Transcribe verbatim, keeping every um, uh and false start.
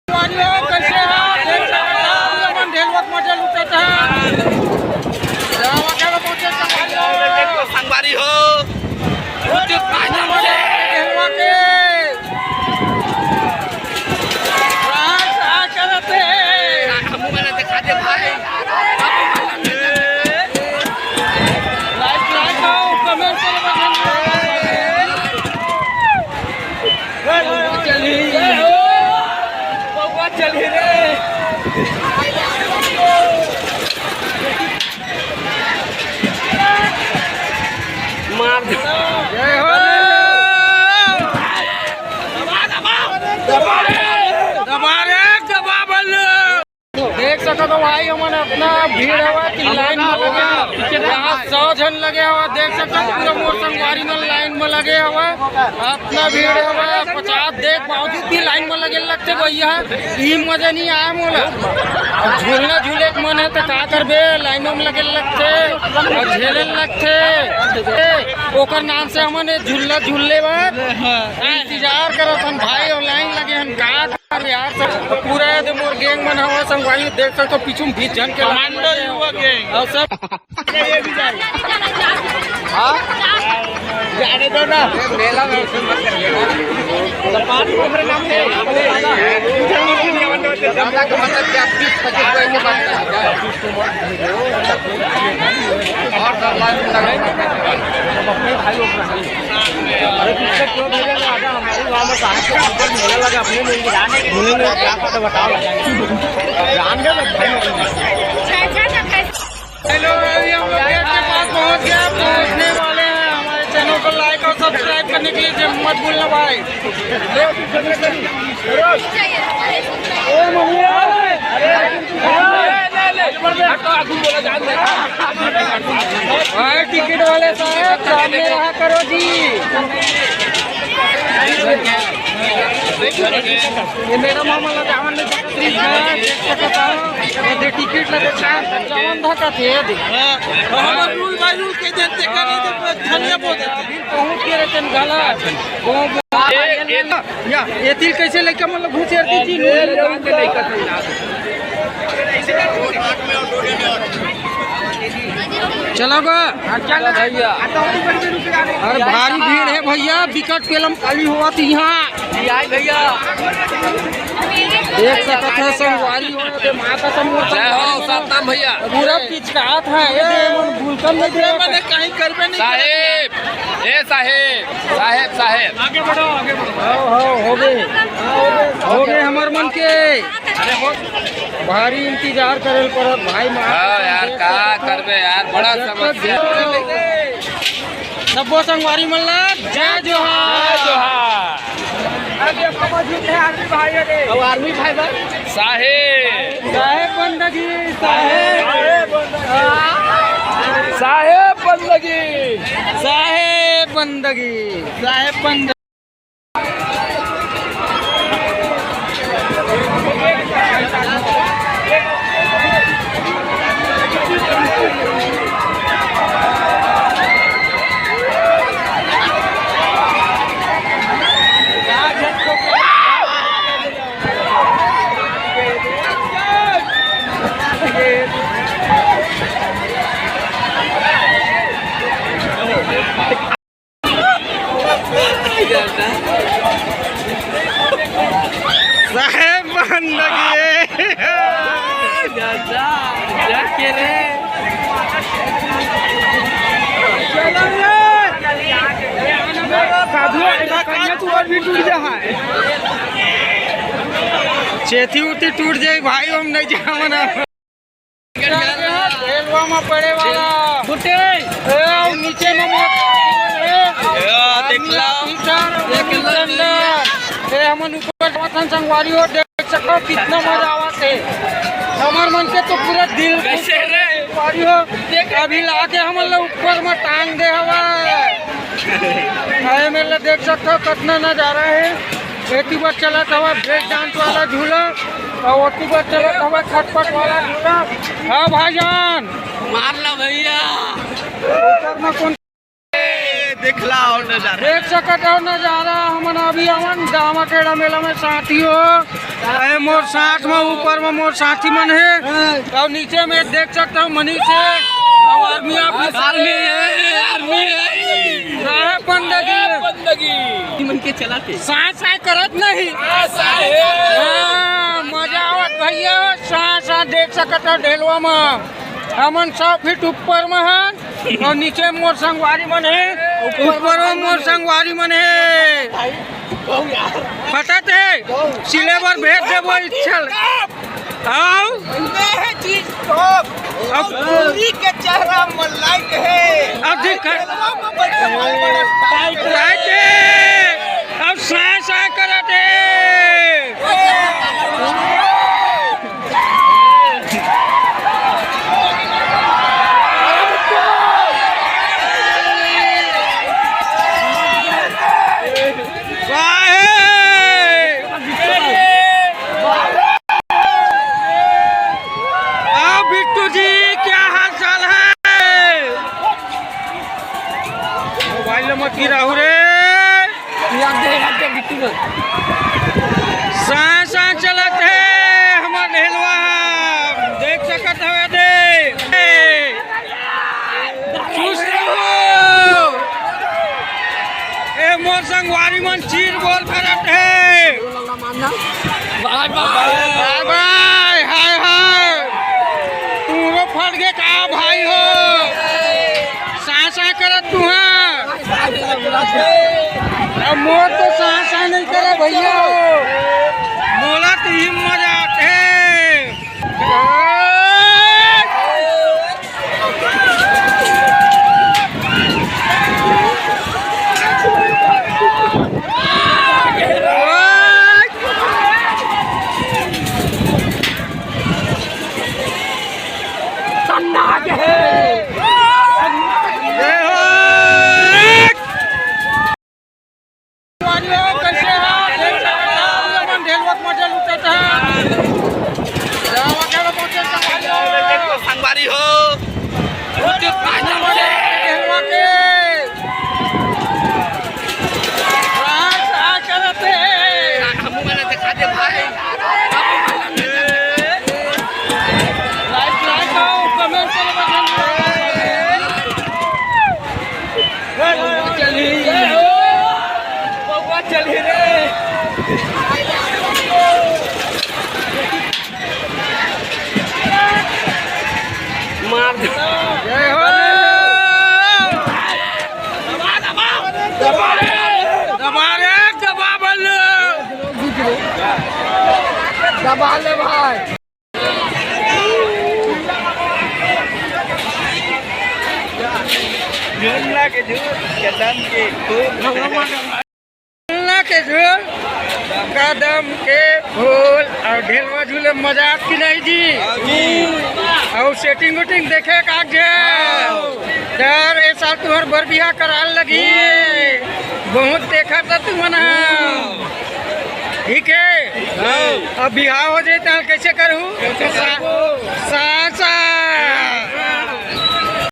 संगवारी हो, कैसे हो? देख सकत हो, हमन ढेलवा के मजा लूटत हन। ढेलवा के पहुंचे संगवारी हो। संगवारी हो। ढेलवा के। कहाँ, कहाँ करत हे? हमू मन दिखा दे भाई। Like, like, comment करो, बटन। चली। बउआ चली रे। मार दे। जय हो। दबा रे, दबा बल। देख सकत हो भाई, हमन अतना भीड़ हवय कि लाइन में लगे हवय। यहाँ सौ झन लगे हवय, देख सकत हो, पूरा मोर संगवारी मन लाइन में लगे हवय। अतना भीड़ हवय, पचास देख बावजूद भी लाइन में लगे लगथे भैया। ई मजा नहीं आया मोला। अब झूलना झूले के मन है तो का करबे, लाइनों में लगे लगथे और झेले लगथे। ओकर नाम से हमन ये झूला झूले बर इंतजार करत हन भाई, और लाइन लगे हन का। अरे यार, सब पूरा ये दे मोर गैंग मन हवा संगवारी, देख सकत हो पीछू में बीस झन के कमांडो युवा गैंग। और सब ये भी जाए। हाँ? जाने दो ना। मेला में ऐसे मत करिए। तो पानी को मेरे नाम से गमला का मतलब क्या? बीस पच्चीस को ऐसे बात कर। और सब लाइन में लगे। अपने भाई लोग अरे पीछे क्यों भेजे? आजा, हमारे गाँव में कहाँ से ऊपर मेला लगा, अपने लोग जाने के लिए क्या पता, बताओ। जान गए ना भाई। हेलो, अभी हम लोग गेट के पास पहुंच गए, पहुंचने वाले हैं। हमारे चैनल को लाइक और सब्सक्राइब करने के लिए मत भूलना भाई। भाई, टिकट वाले साहब, सामने रहा करो जी। ये मेरा मामा ला जावन ले छत्तीस है, देख सकत हो। ये दे टिकट लगे चार, जवन धक्का थे, ये दे। हाँ, हमर रूल बाय रूल के जनते का नहीं, तो धनिया बोल देते। पहुंच के रहते हैं गला। वो, वो, ए, ए, या, ये तिल कैसे लेके मतलब घुसेर दी जी, नूरी जान के नहीं कर। चलो गो। हाँ, चल भैया। अरे भारी भीड़ है भैया, बिकट पेलम खाली हुआ थी यहाँ। आई भैया। देख सकत है संगवारी हो, ये माता समूह जय हो संगवारी हो। सतनाम भैया। पूरा पिचकात है, ये दे मन भूलकम नहीं दे। मैंने कहीं करबे नहीं। साहेब, ए साहेब, साहेब, साहेब। आगे बढ़ो, आगे बढ़ो। हो, हो, हो गए। हो गए हमर मन के। भारी इंतजार करे ल पड़त भाई, मार हाँ कसम यार, से का करबे यार, बड़ा जब तक समस्या। सब्बो संगवारी मन ला जय जोहार। जय जोहार। अरे देखो मौजूद है आर्मी भाई रे। और आर्मी भाई बा। साहेब। साहेब बंदगी, साहेब। साहेब बंदगी। साहेब बंदगी। साहेब बंदगी। साहेब बंदगी। जा, जा, जा के रे। साधु, कन्या तू और भी टूट जा है। चेथी उठी टूट जाए भाई, हम नहीं जावना। रेलवा में पड़े वाला। बुट्टे। ए, अउ नीचे में मौत। ए, देख ला। ऑफिसर, देख ला। ए, हमन ऊपर पहुंचन संगवारी हो, देख सकत हो कितना मजा आवत हे। हमर मन के तो पूरा दिल खुश कैसे हो रे? संगवारी हो। देख। अभी लाके हमन ला ऊपर में टांग दे हवा। अरे मेरे ला देख सकत हो कितना नजारा हे। एती बर चलत हवा ब्रेक डांस वाला झूला। अउ ओती बर चलत हवा खटपट वाला झूला। हाँ भाईजान। मार ला भैया। ऊपर में कौन? ए, देखला और नजारा। देख सकत हो नजारा, हमन अभी हमन दामा खेड़ा मेला में साथी हो। ए मोर साथ में ऊपर में मोर साथी मन हे, और नीचे में देख सकत हो मनीष हे, और आर्मी ऑफिसर आर्मी हे। है, आर्मी हे। साहेब बंदगी। साहेब बंदगी। मन के चलाते। साय साय करत नहीं। साय साय। हाँ, मजा आवत भैया, साय साय देख सकत हो ढेलवा में। हमन सौ फीट ऊपर में हन। अउ नीचे मोर संगवारी मन हे। ऊपर में मोर संगवारी मन हे। फटत हे। सिले बर भेज देबो इच्छल। आओ। मैं है चीज टॉप। अब पूरी के चेहरा में लाइट है। अब दिख- खेलवा में बैठे भाई बड़ा टाइट है। टाइट है। अब साय साय करत हे। वाह हे! आओ बिट्टू जी, क्या हाल चाल है? मोबाइल मत गिराहू रे। साय साय चलत हे हमर ढेलवा, देख सकत हवे दे। चुस्त हो। ए मोर संगवारी मन चीर बोल करत हे। बाय बाय। बाय बाय, हाय हाय। तूरो फट गे का भाई हो? साय साय करत तू हा। अब मोर तो साय साय नहीं करे भैया हो। मोला तो ही मजा आते। संगवारी हो। ढेलवा के। हमू मन दिखा दे भाई। लाइक, लाइक आओ, कमेंट करो, बटन दबाओ। चली। बउआ चली रे। मार दे। जय हो। दबा रे, दबा बल। दबा ले भाई। झूमला के झूम, कदम के फूल। झूमला के झूम, कदम के फूल। अउ ढेलवा झूले मजाक कि नहीं जी? अउ सेटिंग उटिंग देखे का जे? यार, ए साल तुहर बर बिहा कराल लगी। बहुत देखा था तुमन ह। ठीक है, अब बिहाव हो जाए तो कैसे करूँ? कैसे करूँ? सा-, सा-, सा-,